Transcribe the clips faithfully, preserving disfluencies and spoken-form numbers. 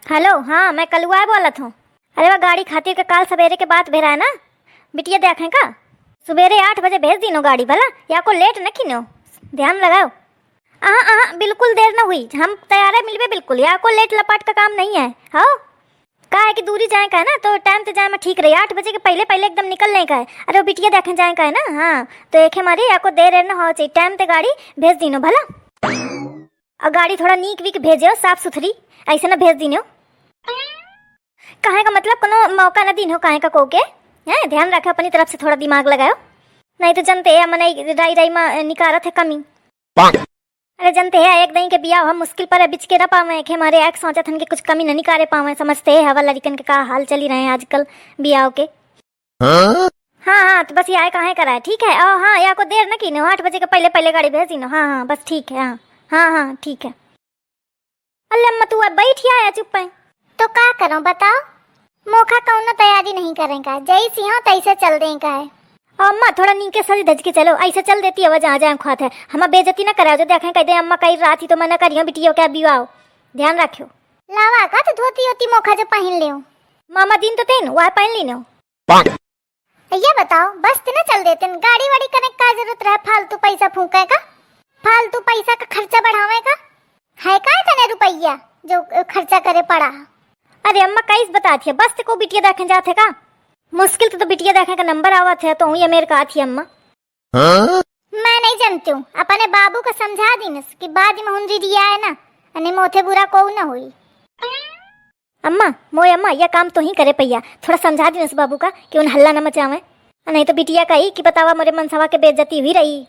हेलो, हाँ, मैं कलुआ बोलत हूँ। अरे, वह गाड़ी खातिर के काल सबेरे के बात भेरा है ना, बिटिया देखें का? सुबेरे आठ बजे भेज दीनो गाड़ी भला, या को लेट न कीनो, ध्यान लगाओ। अहाँ, अहाँ, बिल्कुल देर न हुई, हम तैयार है मिलबे बिल्कुल, या को लेट लपाट का काम नहीं है। हाँ, का है कि दूरी जाए का है ना, तो टाइम से जाए में ठीक रही, आठ बजे के पहले, पहले एकदम निकल नहीं का है। अरे, वो बिटिया देखें जाए का है ना, हाँ, तो एक हमारे या को देर है ना हो चाहिए, टाइम ते गाड़ी भेज दीनो भला। और गाड़ी थोड़ा नीक वीक भेजो, साफ सुथरी, ऐसे ना भेज दीनो। काहे का मतलब कोनो मौका न दीनो, काहे का को के, हैं? ध्यान रखे, अपनी तरफ से थोड़ा दिमाग लगाओ, नहीं तो जनते है, मने राई राई में निकारत है कमी। अरे जनते है, एक दही के बियाह हम मुश्किल पर बिच के न पावे, के हमारे एक सोचत हन कि कुछ कमी न निकारे पावे, समझते है हवा लड़िकन के का हाल चली रहे हैं आजकल बियाह के। हाँ? हाँ, हाँ, तो बस ये आए काहे करा है, ठीक है? ओ, हाँ, या को देर न कीनो, आठ बजे के पहले, पहले गाड़ी भेज दीनो। हाँ, हाँ, बस ठीक है, हाँ। हाँ, हाँ, ठीक है। अल्ले अम्मा, तू अब बैठ या आया चुप है। तो का करो बताओ? मोखा कौनो तैयारी नहीं करें का, जैसी हो तैसे चल दें का है। अम्मा, थोड़ा नीके सज धज के चलो, ऐसे चल देती है, वह जहाँ जाए खात है, हमार बेइज्जती ना कराओ, जो देखें कह दे अम्मा कई रात ही तो मना करियो बिटियो के अभी आओ, ध्यान रखियो। लावा का तो धोती होती मोखा जो पहन लियो। मामा दिन तो तेन, वह पहन ली नो। ये बताओ, बस ते ना चल देते न, गाड़ी वाड़ी कने का जरूरत रहे फालतू पैसा फूके का, फालतू पैसा का खर्चा बढ़ावे का? है का इतने रुपया जो, अ, खर्चा करे पड़ा? अरे अम्मा, कैस बतात है, बस ते को बिटिया देखे जात है का? मुश्किल तो, तो बिटिया देखे का नंबर आवत है, तो हूँ ये मेरे का आत ही अम्मा। हाँ? मैं नहीं जानती हूँ, अपने बाबू का समझा दीनस कि बाद में हुंजी दिया है ना, अने मोथे बुरा को ना हुई। अम्मा, मोए अम्मा, यह काम तो ही करे पइया। थोड़ा समझा दीनस बाबू का कि उन हल्ला न मचावे। नहीं तो बिटिया कही कि बतावा मोरे मनसवा के बेइज्जती हुई रही।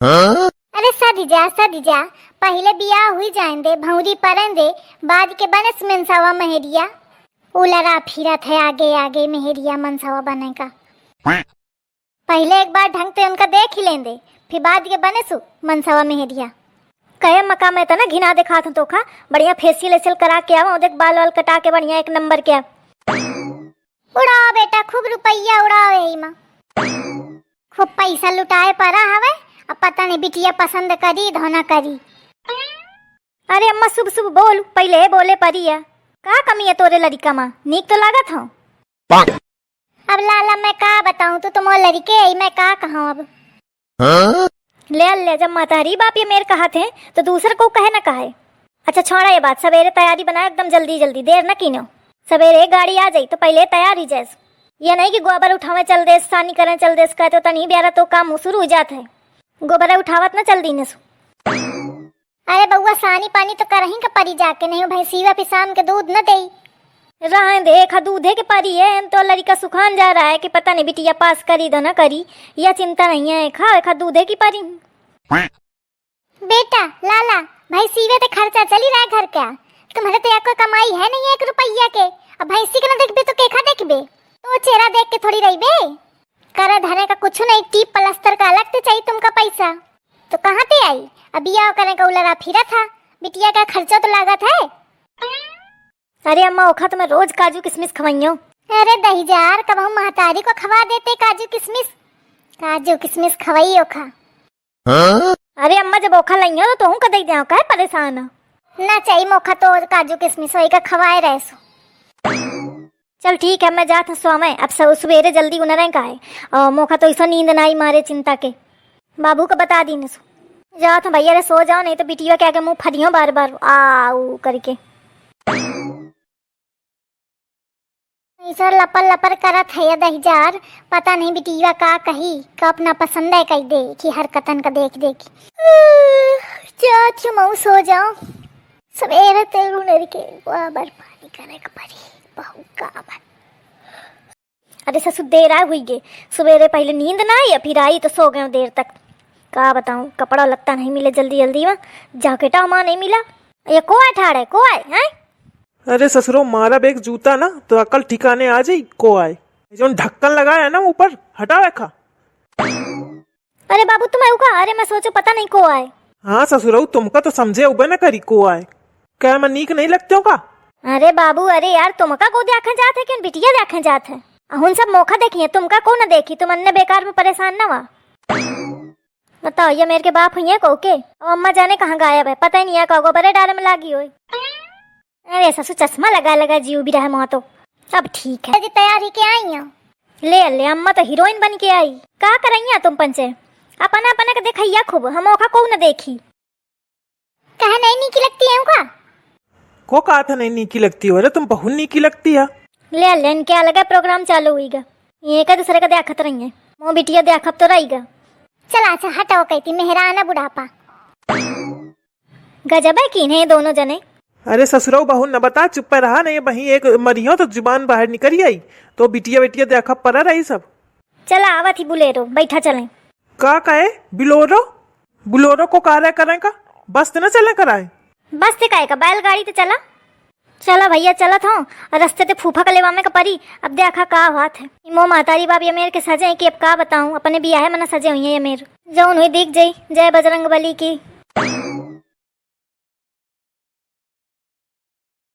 हाँ? अरे सद जा, सद जा, पहिले बियाह हुई जाएन दे, भौरी परन दे, बाद के बनस मनसवा मेहरिया। उलरा फिरत है आगे आगे मेहरिया मनसवा बने का। पहिले एक बार ढंग से उनका देख ही लेन दे, फिर बाद के बने सु मनसवा मेहरिया। कहे मका मैं तो ना घिना देखात हूँ तोखा, बढ़िया फेशियल एशियल करा के आवा, देख बाल वाल कटा के बढ़िया एक नंबर के। उड़ाओ बेटा, खूब रुपया उड़ाओ यही मा। खूब पैसा लुटाए परा हवे, अब पता नहीं बिटिया पसंद करी धो ना करी। अरे अम्मा, शुभ शुभ बोल, पहिले बोले परी है। का कमी है तोरे लड़िका मा? नीक तो लागत हो। अब लाला मैं का बताऊं, तू तो मोर लड़िके आई, मैं का कहूं अब। हाँ? ले ले, जब महतारी बाप ये मेर कहत हैं, तो दूसर को कहे ना कहे। अच्छा छोड़ा ये बात, सवेरे तैयारी बनाए एकदम जल्दी जल्दी, देर न कीनो। सवेरे गाड़ी आ जाई तो पहिले तैयार ही जैस। ये नहीं कि गोबर उठावे चल देस, सानी करे चल देस, कहते तनी ब्यारा तो काम शुरू हो जात है। गोबर उठावत न चल दीनस। अरे बउआ, सानी पानी तो करही का परी जाके, नहीं भैंसीवा फिर शाम के दूध न देई। रहन दे, एखा दूधे के परी है, तो लड़िका सुखान जा रहा है कि पता नहीं बिटिया पास करी दो ना करी, यह चिंता नहीं है, एखा, एखा दूधे की परी। बेटा, लाला, भैंसीवे ते खर्चा चली रहा है घर का, तुम्हारे तो या कोई कमाई है नहीं एक रुपया के, अब भैंसी के ना देखबे तो केखा देखबे, तो चेहरा देख के थोड़ी रहिबे। करे धरे का कुछ नहीं, टीप प्लास्टर का अलग से चाहिए तुमका पैसा। तो कहाँ ते आई? अब बियाह करे का उलरा फिरा था, बिटिया का खर्चा तो लागत है। अरे अम्मा, ओखा तो मैं रोज काजू किशमिश खवाइयो। अरे दहिजार, कबहू महतारी को खवा देते काजू किशमिश। काजू किशमिश खवाई ओखा। हाँ? अरे अम्मा, जब ओखा लइयो तो तोहू का दे दे, काहे परेशान है? ना चाहिए मोखा तो काजू किशमिश होई का खवाए रहे सो। चल ठीक है, मैं जात हूँ स्वामे, अब सब सुबेरे जल्दी उनरें का है। और मोखा तो ऐसा नींद ना आई मारे चिंता के। बाबू का बता दीन सो। जात हूँ भैया रे, सो जाओ, नहीं तो बिटिया के आगे मुँह फरियो बार बार आऊ करके। ऐसा लपर लपर करत है ये दहिजार, पता नहीं बिटिया का कही, का अपना पसंद है कही दे कि हरकतन का देख देख। जात हूँ मऊ सो जाओ, सवेरे ते उनर के गोबर पानी करे के परी, बहू का बन। अरे ससुर, देर आ हुई गे, सुबेरे पहले नींद ना आई, फिर आई तो सो गए देर तक। का बताऊं, कपड़ा लत्ता नहीं मिले जल्दी जल्दी में, जैकेटा हमार नहीं मिला। ये को आए ठाड़ है, को आए, हैं? अरे ससुरो, मारा बेग जूता ना तो अकल ठिकाने आ जाई, को आए। जौन ढक्कन लगाया है ना ऊपर, हटावे खा। अरे बाबू, तुम आयु का? अरे मैं सोचो पता नहीं को आए। हाँ ससुरऊ, तुमका तो समझे उबे न करी को आए। क्या मैं नीक नहीं लगते हो का? अरे बाबू, अरे यार, तुमका को देखे जात है, क्यों बिटिया देखे जात है? अहुन सब मोखा देखी है, तुमका को न देखी, तुम अन्य बेकार में परेशान न हुआ। बताओ, ये मेरे के बाप हुई है को के? और अम्मा जाने कहाँ गायब है, पता ही नहीं है, का गोबरे डाले में लागी होई। अरे ससुर, चश्मा लगा लगा जीव भी रहे मोह तो। अब ठीक है। जी तैयार ही के आई हो? ले ले, अम्मा तो हीरोइन बन के आई। का करैया तुम पंचे? अपना अपना के देखैया खूब, हम ओखा को न देखी। कहे नहीं नीकी लगती है का? को कहा था नहीं नीकी लगती हो? अरे तुम बहुत नीकी लगती है। ले ले, इनके अलग प्रोग्राम चालू हुई गा। ये एक दूसरे का देखत रही है। मो बिटिया देखब तो रही गा। चला अच्छा हटाओ, कहती मेहराना बुढ़ापा। गजब है कि इन्हें दोनों जने। अरे ससुरऊ बहू न बता, चुप पे रहा नहीं, वहीं एक मरियो तो जुबान बाहर निकल आई, तो बिटिया बिटिया देखा पड़ा रही सब। चला आवत ही बुलेरो, बैठा चलें। का कहे? बिलोरो? बुलोरो को कार्य करें का? बस ते न चले कराए? बस ते काहे का, बैलगाड़ी ते चला। चला भैया, चलत हो, और रस्ते ते फूफा का लेवा में का परी। अब देखा का बात है, ई मो महतारी बाप ये मेर के सजे हैं कि अब का बताऊं, अपने बियाहे मना सजे हुई है ये मेर। जौन हुई दिख जाई, जय बजरंग बली की।